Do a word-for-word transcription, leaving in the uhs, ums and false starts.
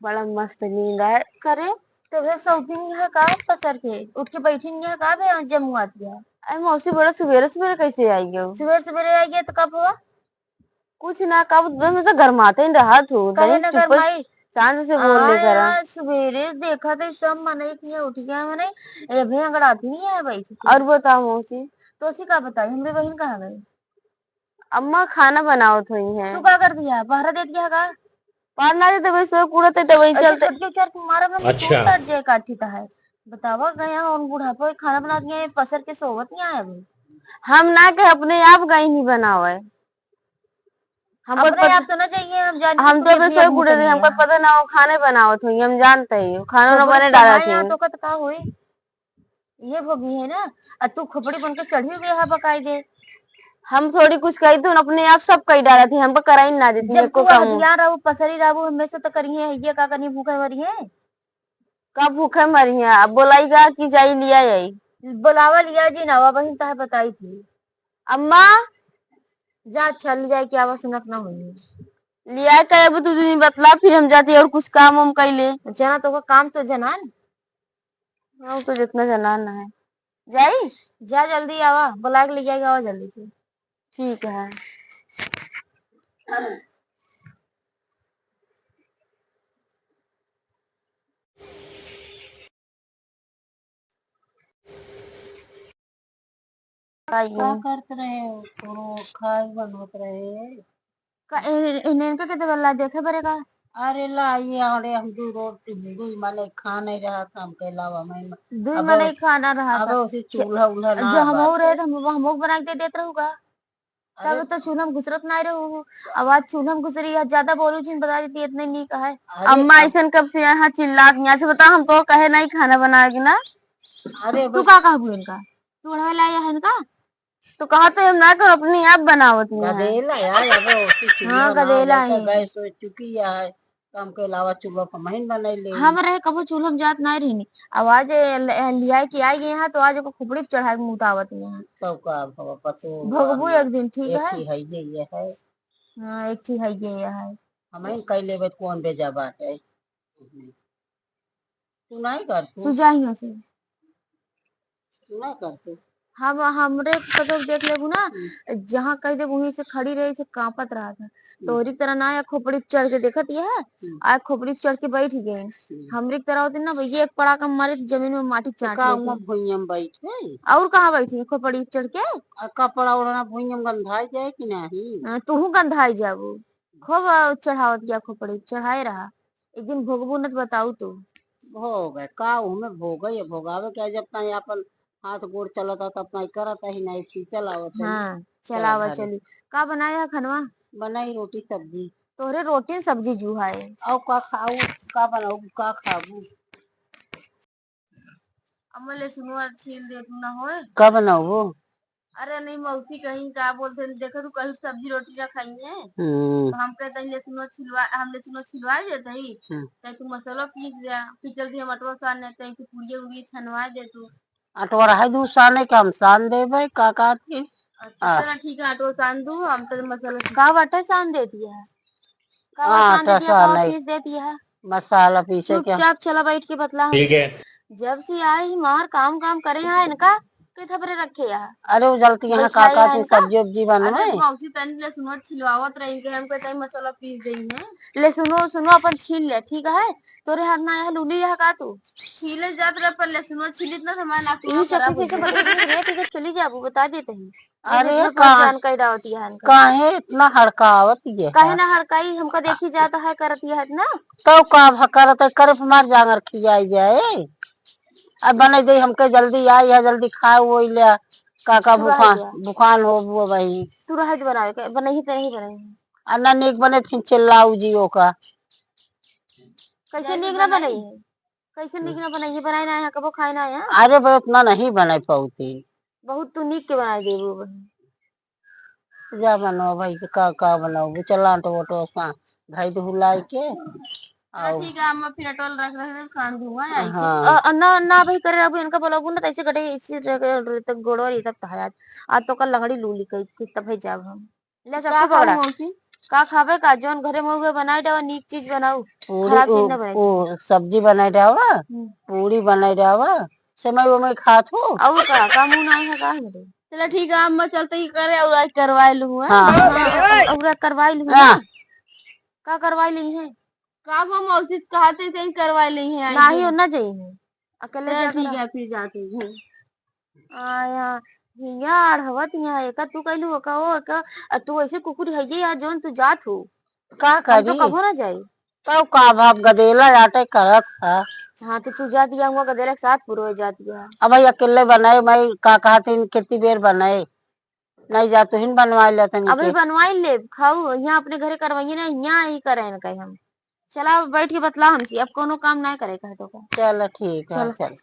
बड़ा मस्त नींद आए। करे, तबे सौतिन है का पसर के? उठ के बैठिन है का बे जमुआत गया? अरे मौसी, बड़ा सुबेरे सुबेरे कैसे आई गयो? सुबेरे सुबेरे आई गया तो कब हुआ? कुछ ना, कब तो में से गरमाते ही रहत हो, काहे तनी ना चुप गरमाई? शांत से बोल ले आय, करा। आय, सुबेरे देखा तो सब मनई किए उठ गया मनई, ये भी अंगड़ाती नहीं है बैठ के। और बताओ मौसी। तो उसी का बताई, हमरे बहन कहाँ गई? अम्मा खाना बनावत हुई हैं। तू का कर दिया? पहरा दे दिया का? पहरा ना देते, वही सोए कूड़ते, तो वही ऐसे चलते। छटके उचर तुम्हारा में अच्छा। काट जाए, काठी का है। बतावा गया और बुढ़ापा में खाना बना के पसर के सोवत नहीं आया अभी। हम ना के अपने आप गई नहीं बनावे। हमको अपने पत-, आप तो ना चाहिए, हम जानते हम तो अबे सोए कूड़े रहे, हमको पता ना हो खाने बनावत हुई, हम जानते ही, खाना ना बने डालत ही। तो कत का हुई? ये भोगी है ना, आ तू खोपड़ी बन के चढ़ी गया है बकायदे। हम थोड़ी कुछ कही, तू अपने आप सब कही डालत ही, हमको कराई ना देती, जब एको तू काम। हथियार रहू, पसरी रहू, हमें से तो करी है, ये का करी, भूखे मरी है। का भूखे मरी है? अब बोलाई गा कि जाई लिया आई। बोलावा लिया जी ना, वह बहिन तहे बताई थी। अम्मा। जा अच्छा लिया के आवा, सुनत ना होई। लिया के अब तू दिन बतला, फिर हम जाती और कुछ काम हम कैले। जाना तो का काम तो जनान। हाँ, तो जितना जनान है। जाई? जा जल्दी आवा, बोला के ले जाएगा, आवा जल्दी से। ठीक है। का करत रहे हो? थोड़ो खाए बनवत रहे। का, इ-, इ-, इनका के देवल ला देखे बरे का? अरे ला, ये अरे हम दू रोटी, दुई मने खा नहीं रहा था, हमके अलावा मैं म-, दुई अब मने उस-, खाना रहा अब था। उसे च-, चूल्हा उल्हा ना जो हमहू बाटे। रहे तो हम, हमहू बना के दे देत रहू का? अरे तब तो चूल्हा में घुसरत नहीं रहू। अब आज चूल्हा में घुसरी है, ज्यादा बोलू जिन बता देती, इतने नीक है। अरे अम्मा अब ऐसन कब से यहाँ चिल्लात नहीं? अच्छा बताओ, हम तो कहे नहीं खाना बनाएगी ना। अरे तू बस का कहबू इनका? तू उड़वे ला आया है इनका? तो कहा तो हम ना कर, अपनी आप बनावत नहीं है। गदेला यार, अब उसी चूल्हा हाँ, ना गदेला जाता, है। गैस हो चुकी है। काम के अलावा चूल्हा पर महीन बनाई ले। हम रहे कबो चूल्हा में जात नाहीं रहनी। अब आज ल-, लिया के आई गए हैं तो आज ओको खोपड़ी पे चढ़ाए के मुतावत में है। तो का अब पतो भोगबू एक दिन, ठीक है? एक ही है ये, ये है। हाँ, एक ही है ये, ये है। हम ही कह लेबे तो कौन बेजा बात है। तू नहीं कर तू। तू जा यहाँ से। तू नहीं कर तू। हम, हमरे कतौ देख लेबू ना, हम्म। जहाँ कह देबू वहीं से खड़ी रही, से कांपत रहा था। हम्म। तोहरी तरह ना या खोपड़ी पे चढ़ के देखत यह, हम्म। आ खोपड़ी पे चढ़ के बैठ गए। हम्म। हमरे तरह होती ना भैया, एक पड़ाका मारे तो जमीन में माटी तो चाट का लेते। उमा भुइयां में बैठे? और कहाँ बैठी है खोपड़ी पे चढ़ के? आ कपड़ा ओढ़ना भुइयां में गंधाई जाए कि नहीं? हाँ, तूहू गंधाई जाबू। खूब चढ़ावत गया खोपड़ी, चढ़ाए रहा। एक दिन भोगबू न त बताऊ तू। भोग है, का उहमें भोग है, ये भोगावे के जब ताई आपन हाथ गोड़ चलत है, तब ताई करत ही नहीं, फिर चलावत है। हाँ, चला चलावा घरे। चली। का बनाया है खनवा? बनाई रोटी सब्जी। तोहरे रोटी सब्जी जू है। और का खाऊ, का बनाऊ, का खाबू? अम्मा, लहसुनवा छील दे तू ना होए। का बनाऊ वो? अरे नहीं, मौसी कहीं का बोलते हैं, देखो तू कहीं सब्जी रोटी ना खाई है। हम्म। तो हम कहते हैं, लहसुनवा छिलवा, हम लहसुनवा छिलवा देते ही। हम्म। तै तू मसाला पीस दे, फिर जल्दी हम अटवा सान लेते हैं, तू पूड़िया उड़िया छनवा दे तू। अटवा रहे दू साने के हम सान देबे, का कहत ही? अच्छा, आ। चला ठीक है, अटवा सान दू, हम तो मसाला पीस का बाटे सान देती है? का हाँ, सान देती है, का पीस देती है? मसाला पीसे के। चुपचाप चला बैठ के बतला। ठीक है। जब से आई मार काम काम करे यहाँ इनका के थपरे रखे यहाँ। अरे वो जलती यहाँ बैठाई काका यहाँ से इनका। सब्जी उब्जी बनवे। अरे मौसी तनी लहसुन छिलवावत रही के हमको तनी मसाला पीस देई है। ले सुनो, सुनो अपन छील ले, ठीक है? तोरे हाथ ना यहाँ लूली यहाँ का तू? छीले जात रहे पर लहसुन छिलित ना हमारा नाक ई खराब चक्की हो से जाए। बटोर के रे, तू जब चली जाबू बता देते हैं। अरे, इतना का-, परेशान कई डावत यहन का। काहे इतना हड़कावत ये काहे है? ना हड़काई, हमका देखी जात है करत यह ना। तो का भ-, करत है, करे हमार जांगर खियाई जाए। अब बने दे हमके जल्दी आई है, जल्दी खाए वो ले। काका तू रह भुखान, जा। भुखान हो वो भाई। तू रह जा बनावे के, बनही ते नहीं बनही। आ ना नीक बने फिर चिल्लाऊ जी ओका। कैसे नीक ना बनही? कैसे नीक ना बनही? बनाए ना है, कबो खाए ना है। अरे बे, उतना नहीं बनाए पाउती। बहुत तू नीक के बनाए देबू बहिन। जा बनाओ भाई, के का, का बनाओ? चला आटो वाटो सा धई दे हुलाई के। हाँ, आओ। ठीक है, हम फिर अटोल रख रहे हैं, खान दूंगा, आई के। हाँ। अ, अ, ना, ना भाई, करे अबू इनका बोलाबू ना, तैसे कटे इसी तक गोड़वा ये तब तहायात। आ तो का लंगड़ी लूली कही, कि तब है जाब हम। ले का चक्कू खाऊ पकड़ा। मौसी? का खाबे का? जौन घरे में हुए बनाए डावा, नीक चीज बनाऊ। पूरी, खराब चीज ओ, ना बनाए। ओ, सब्जी बनाए डावा, हम्म। पूरी बनाए डावा, सेवई ओमई खात हो। और का, का मुँह ना आई है का हमरे? चला ठीक है, अम्मा चलते ही करे और आज करवाए लूँ, हाँ? हाँ। हाँ, और, और करवाए लूँ, हाँ। ना? का करवाए ली है? का वो मौसी से कहा थे कहीं करवाए ली है, आई नाही, है। और ना जाई है, अकेले चला जाके ठीक रह। है, फिर जाते हैं। आया, हिया अढ़वत हिया, एका तू कहलू, ओका ओ, एका, आ तू ऐसे कुकुर हइये यार, जौन तू जात हो। का हम तो करी? कभो ना जाई। तब का भाप गदेला आटे करत है। हाँ, तो तू जात गया हुआ गदेला के साथ पुरवे जात गया। अब भाई अकेले बनाए, मैं का कहते हैं, कितनी बेर बनाए? नहीं जा, तुहिन बनवाए ले तनी अभी के। बनवाई ले, खाऊ, यहाँ अपने घरे करवाइए ना, यहाँ ही करे न कहे हम। चला, अब बैठ के बतला हमसे, अब कोनो काम ना करे कहे तो का। चल ठीक है, चल। चल।